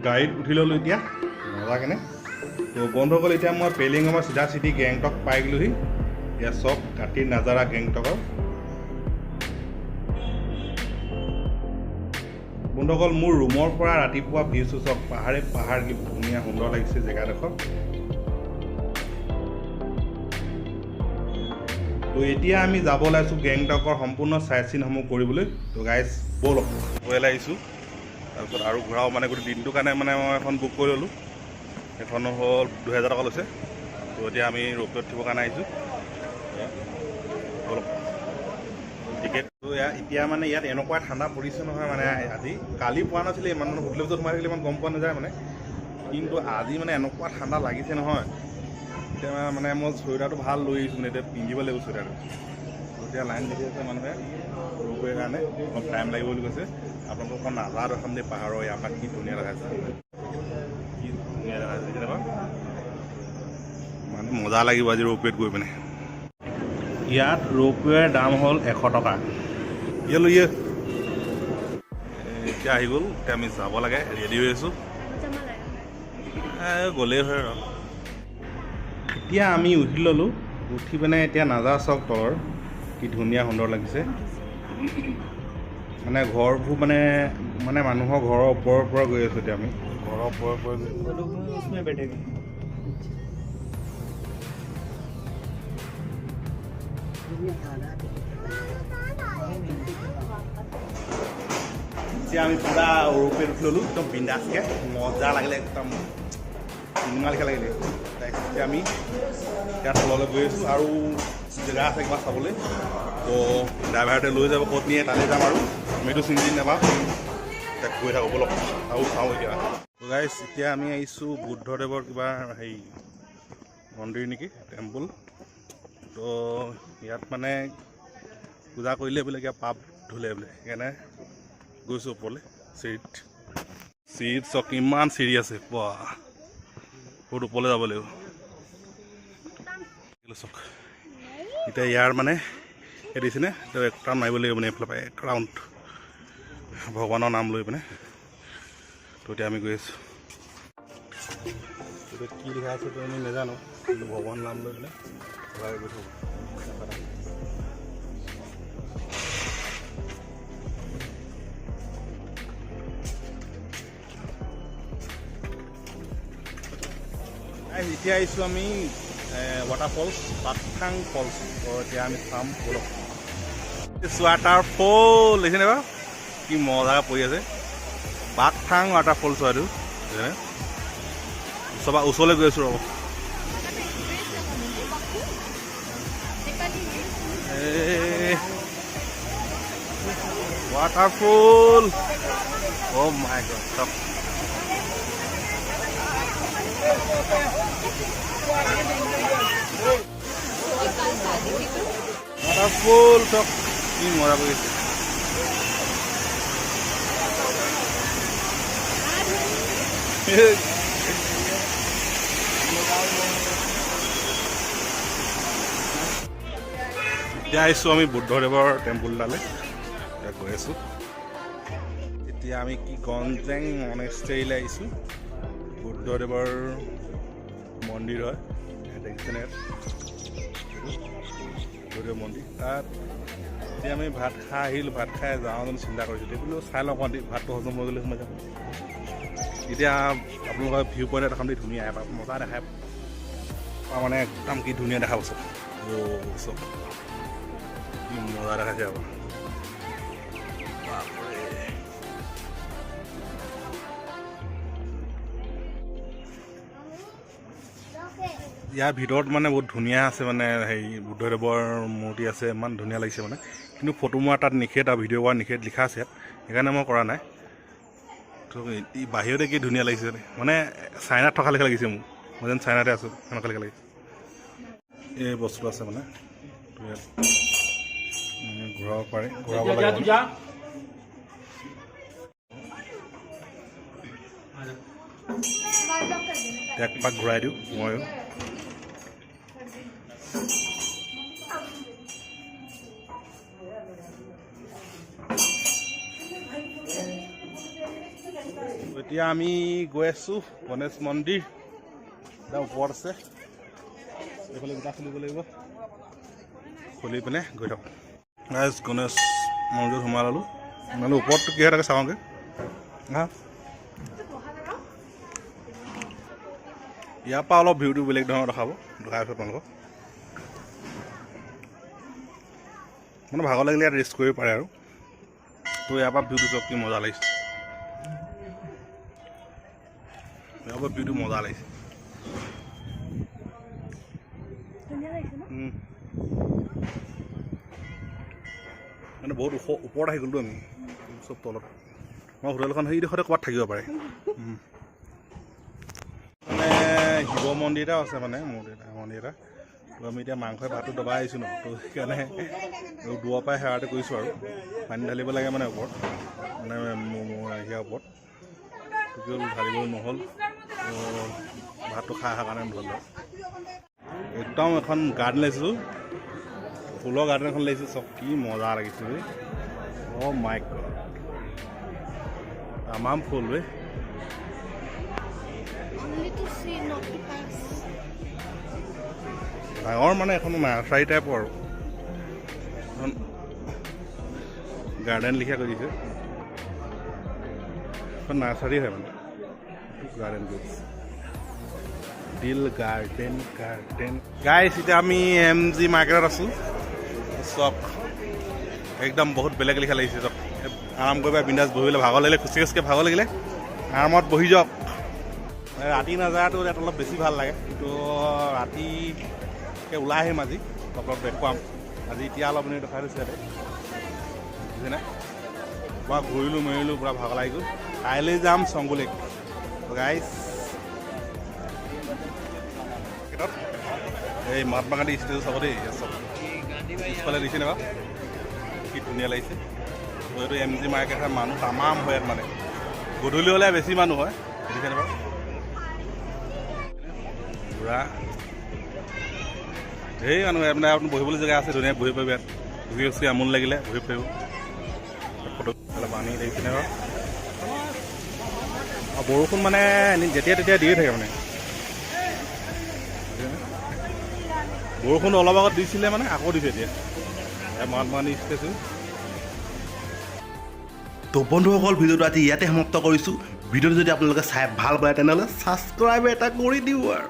গাড়ীত উঠি ল'লোঁ এতিয়া মজা কেনে। তো বন্ধুসকল, এতিয়া মই পেলিঙৰ পৰা চিধা চিধি গেংটক পাই গ'লোহি। এতিয়া চব ৰাতিৰ নাজাৰা গেংটকৰ। বন্ধুসকল, মোৰ ৰুমৰ পৰা ৰাতিপুৱা ভিউটো চাওক, পাহাৰে পাহাৰ, কি ধুনীয়া সুন্দৰ লাগিছে জেগাডোখৰ। তো এতিয়া আমি যাব ওলাইছোঁ গেংটকৰ সম্পূৰ্ণ চাইট চিনসমূহ কৰিবলৈ। তো গাইজ ব'লক, গৈ আহিছোঁ। তাৰপিছত আৰু ঘূৰাও মানে গোটেই দিনটোৰ কাৰণে মানে মই এখন বুক কৰি ল'লোঁ। সেইখন হ'ল 2000 টকা লৈছে। তো এতিয়া আমি ৰ'পৱেত উঠিবৰ কাৰণে আহিছোঁ। ব'লক। টিকেট এতিয়া মানে ইয়াত এনেকুৱা ঠাণ্ডা পৰিছে নহয়, মানে আজি কালি পোৱা নাছিলে ইমান, মানে হোটেলৰ ভিতৰত সোমাই থাকিলে ইমান গম পোৱা নাযায় মানে, কিন্তু আজি মানে এনেকুৱা ঠাণ্ডা লাগিছে নহয়। এতিয়া মানে মই চুৱেটাৰটো ভাল লৈ আহিছোঁ, মানে এতিয়া পিন্ধিব লাগিব চুৱেটাৰটো। এতিয়া লাইন দেখি আছে মানুহে ৰ'পৱেৰ কাৰণে, অলপ টাইম লাগিব বুলি কৈছে। আপোনালোকক অকণ নাজাৰা দেখাম দেই পাহাৰৰ, ইয়াৰ পৰা কি ধুনীয়া দেখাইছে, কি ধুনীয়া দেখাইছে কেনেকুৱা, মানে মজা লাগিব আজি ৰ'পৱেত গৈ পিনে। ইয়াত ৰ'পৱেৰ দাম হ'ল 100 টকা। ইয়ালৈ ইয়ে এতিয়া আহি গ'ল। এতিয়া আমি যাব লাগে, ৰেডি হৈ আছোঁ, গ'লেই হয় আৰু। এতিয়া আমি উঠি ল'লোঁ, উঠি পিনে এতিয়া নাজাৰা চাওক তলৰ, কি ধুনীয়া সুন্দৰ লাগিছে। মানে ঘৰবোৰ মানে মানে মানুহৰ ঘৰৰ ওপৰৰ পৰা গৈ আছোঁ এতিয়া আমি, ঘৰৰ ওপৰৰ পৰা গৈ वो लोग उसमें बैठेंगे। এতিয়া আমি পূৰা ৰ'পৱেত উঠি ল'লোঁ, একদম বিন্দাছকৈ মজা লাগিলে, একদম চিনেমা লেখীয়া লাগিলে। তাৰপিছত এতিয়া আমি ইয়াত তললৈ গৈ আছোঁ আৰু জেগা আছে কিবা চাবলৈ। তো ড্ৰাইভাৰটোৱে লৈ যাব, ক'ত নিয়ে তালৈ যাম আৰু আমিতো চিনি চিনি নাপাওঁ। এতিয়া গৈ থাকোঁ ব'লক আৰু চাওঁ এতিয়া। গাইজ, এতিয়া আমি আহিছোঁ বুদ্ধদেৱৰ কিবা হেৰি মন্দিৰ নেকি, টেম্পল। তো ইয়াত মানে পূজা কৰিলে বোলে কিবা পাপ ধুলে বোলে, সেইকাৰণে গৈছোঁ ওপৰলৈ চিৰিত। চিৰিত চাওক কিমান চিৰি আছে, বাহ, বহুত ওপৰলৈ যাব লাগিব। চাওক এতিয়া ইয়াৰ মানে এই দিছেনে, তো এক ৰাউণ্ড মাৰিব লাগিব, মানে এইফালৰ পৰা এক ৰাউণ্ড ভগৱানৰ নাম লৈ পিনে। তো এতিয়া আমি গৈ আছোঁ। এতিয়া কি লিখা আছে তো আমি নাজানো, কিন্তু ভগৱানৰ নাম লৈ পিনে ভগাই গৈ থাকোঁ। এতিয়া আহিছোঁ আমি ৱাটাৰফলছ, বাকথাং ফলছ। তো এতিয়া আমি চাম ব'লক। ৱাটাৰফল দেখিছেনে বাৰু, কি মজা পৰি আছে। বাকথাং ৱাটাৰফলছ হয় এইটো, দেখিছেনে? ওচৰ ওচৰলৈ গৈ আছোঁ, ৰ'ব। ৱাটাৰফল, অ' মাই গড, চাওক। ৱাটাৰফল চাওক, কি মজা কৰি আছে। এতিয়া আহিছোঁ আমি বুদ্ধদেৱৰ টেম্পুলডালে, এতিয়া গৈ আছোঁ। এতিয়া আমি কি গঞ্জেং মনেষ্ট্ৰীলৈ আহিছোঁ, বুদ্ধদেৱৰ মন্দিৰ হয়। দেখিছেনে ইয়াত বুদ্ধদেৱ মন্দিৰ। তাত এতিয়া আমি ভাত খাই আহিলোঁ, ভাত খাই যাওঁ জানো চিন্তা কৰিছোঁ। এতিয়া বোলো চাই লওঁ অকণমান, ভাতটো হজম হৈ গ'লে সোমাই যাম। এতিয়া আপোনালোকৰ ভিউ পইণ্ট এটা দেখাম দেই, ধুনীয়া এটা মজা দেখাই, মানে একদম কি ধুনীয়া দেখা পাইছোঁ। অ' চব কি মজা দেখাইছে আকৌ, বাপৰে। ইয়াৰ ভিতৰত মানে বহুত ধুনীয়া আছে, মানে হেৰি বুদ্ধদেৱৰ মূৰ্তি আছে, ইমান ধুনীয়া লাগিছে মানে। কিন্তু ফটো মৰা তাত নিষেধ আৰু ভিডিঅ' কৰা নিষেধ লিখা আছে ইয়াত, সেইকাৰণে মই কৰা নাই। তো বাহিৰতে কি ধুনীয়া লাগিছে, মানে চাইনাত থকা লেখীয়া লাগিছে মোক, মই যেন চাইনাতে আছোঁ সেনেকুৱা লেখীয়া লাগিছে। এই বস্তুটো আছে মানে, তো ইয়াত মানে ঘূৰাব পাৰে, ঘূৰাব লাগে মানে। এক পাক ঘূৰাই দিওঁ ময়ো। এতিয়া আমি গৈ আছোঁ গণেশ মন্দিৰ, একদম ওপৰত আছে। এইফালে জোতা খুলিব লাগিব, খুলি পিনে গৈ থাকোঁ। গাইজ, গণেশ মন্দিৰত সোমাই ল'লোঁ। মানে ওপৰতটো কি হয় তাকে চাওঁগৈ। হা, ইয়াৰ পৰা অলপ ভিউটো বেলেগ ধৰণৰ দেখাব, দেখাই আছোঁ আপোনালোকক। মানে ভাগৰ লাগিলে ইয়াত ৰেষ্ট কৰিব পাৰে আৰু। তো ইয়াৰ পৰা ভিউটো চাওক, কি মজা লাগিছে। ইয়াৰ পৰা ভিউটো মজা লাগিছে। মানে বহুত ওখ ওপৰত আহি গ'লোতো আমি, চব তলত। আমাৰ হোটেলখন সেইডোখৰতে ক'ৰবাত থাকিব পাৰে। মানে শিৱ মন্দিৰ এটাও আছে, মানে মন্দিৰ এটা, মন্দিৰ এটা। তো আমি এতিয়া মাংসই ভাতটো দবাই আহিছোঁ ন, তো সেইকাৰণে দূৰৰ পৰাই সেৱাটো কৰিছোঁ আৰু। পানী ঢালিব লাগে মানে ওপৰত, মানে সেয়াৰ ওপৰত। তো কি হ'ল, ঢালিব নহ'ল, তো ভাতটো খাই অহাৰ কাৰণে নধৰিলোঁ। একদম এখন গাৰ্ডেন লাগিছোঁ, ফুলৰ গাৰ্ডেন এখন লাগিছে। চব কি মজা লাগিছে বে। অ' মাই গড, তামাম ফুল বে। Only to see, not to pass. ডাঙৰ মানে এখন নাৰ্চাৰী টাইপৰ আৰু এখন গাৰ্ডেন লিখা কৰি দিছে। এখন নাৰ্চাৰী হয়, মানে গাৰ্ডেন কৰি দিছে। দিল গাৰ্ডেন গাৰ্ডেন। গাইছ, এতিয়া আমি এম জি মাৰ্কেটত আছোঁ। চক একদম বহুত বেলেগ লিখা লাগিছে। চক আৰাম কৰিব, বিন্দাছ বহিবলৈ। ভাগৰ লাগিলে, খোজকাঢ়ি খোজকাঢ়ি ভাগৰ লাগিলে আৰামত বহি যাওক। ৰাতি নাজাৰাটো ইয়াত অলপ বেছি ভাল লাগে। তো ৰাতিকে ওলাই আহিম আজি, অলপ দেখুৱাম আজি। এতিয়া অলপ এনেই দেখাই দিছোঁ ইয়াতে, বুজিছেনে? পূৰা ঘূৰিলোঁ মেৰিলোঁ, পূৰা ভাগৰ লাগি গ'ল। কাইলৈ যাম চংগু লেক। গাইছ, মাৰ্কেটত এই মহাত্মা গান্ধী ষ্টেচু চাব দেই। ইয়াত চব পিছফালে দিছে বাৰু, কি ধুনীয়া লাগিছে। তো এইটো এম জি মাৰ্কেট হয়, মানুহ তামাম হয় ইয়াত। মানে গধূলি হ'লে বেছি মানুহ হয়, দেখিছেনে বাৰু? পূৰা ধেৰ মানুহ ইয়াত। মানে আপুনি বহিবলৈ জেগা আছে, ধুনীয়া বহিব পাৰিব ইয়াত। বহি খোজকাঢ়ি আমনি লাগিলে বহিব পাৰিব। ফটো পানী দেখিছেনে বাৰু? আৰু বৰষুণ মানে এনে যেতিয়া তেতিয়া দিয়ে থাকে মানে। বৰষুণ অলপ আগত দিছিলে, মানে আকৌ দিছে এতিয়া। এয়া মহাত্মা গান্ধী ষ্টেচু। তো বন্ধুসকল, ভিডিঅ'টো আজি ইয়াতে সমাপ্ত কৰিছোঁ। ভিডিঅ'টো যদি আপোনালোকে চাই ভাল পায়, তেনেহ'লে ছাবস্ক্ৰাইব এটা কৰি দিওঁ আৰু।